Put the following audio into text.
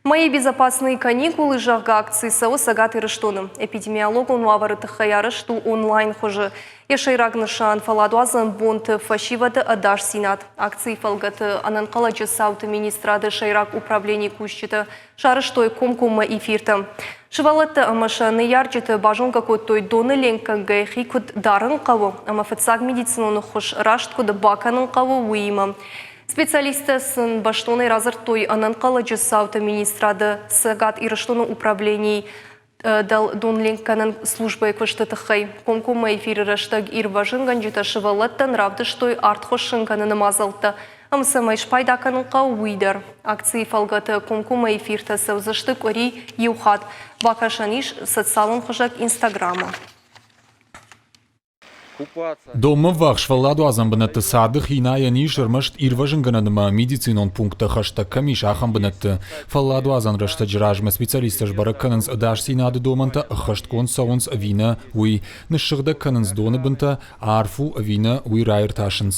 Мои безопасные каникулы, зӕгъгӕ, акци цӕуы Цӕгат Ирыстоны. Эпидемиологон уавӕры тыххӕй арӕзт у онлайн хуызы. Йӕ сӕйраг нысан фӕлладуадзӕн бонты фӕсивӕды ӕдасдзинад. Акцийы фӕлгӕты ӕнӕнхъӕлӕджы цауты министрады сӕйраг управленийы кусджытӕ сарӕзтой комкоммӕ эфиртӕ. Сывӕллӕттӕ ӕмӕ сӕ ныййарджыты базонгӕ кодтой доны ленкгӕнгӕ хи куыд дарын хъӕуы ӕмӕ фыццаг медицинон ӕххуыс раст куыд бакӕнын хъӕуы, уыимӕ. Специалисттӕ сын бӕстонӕй радзырдтой ӕнӕнхъӕлӕджы цауты министрады Цӕгат Ирыстоны управленийы донленкгӕнӕн службӕйы куысты тыххӕй. Комкоммӕ эфиры рӕстӕг ирвӕзынгӕнджытӕ сывӕллӕттӕн равдыстой арт хуыссын кӕныны мадзӕлттӕ ӕмӕ цӕмӕй спайда кӕнын хъӕуы, уый дӕр. Акцийы фӕлгӕты комкоммӕ эфиртӕ цӕудзысты къуыри иу хатт. Бакӕсӕн ис социалон хызӕг Инстаграмы. Донмӕ ввахс фӕлладуадзӕн бынӕтты цады хинайӕн ис ӕрмӕст ирвӕзынгӕнӕн ӕмӕ медицинон пункттӕ хӕстӕг кӕм ис, ахӕм бынӕтты. Фӕлладуадзӕн рӕстӕджы размӕ специалисттӕ сбӕрӕг кӕнынц ӕдасдзинады домӕнтӕ ӕххӕстгонд цӕуынц ӕви нӕ, уый. Ныссыгъдӕг кӕнынц доны бынтӕ, арф у ӕви нӕ, уый раиртасынц.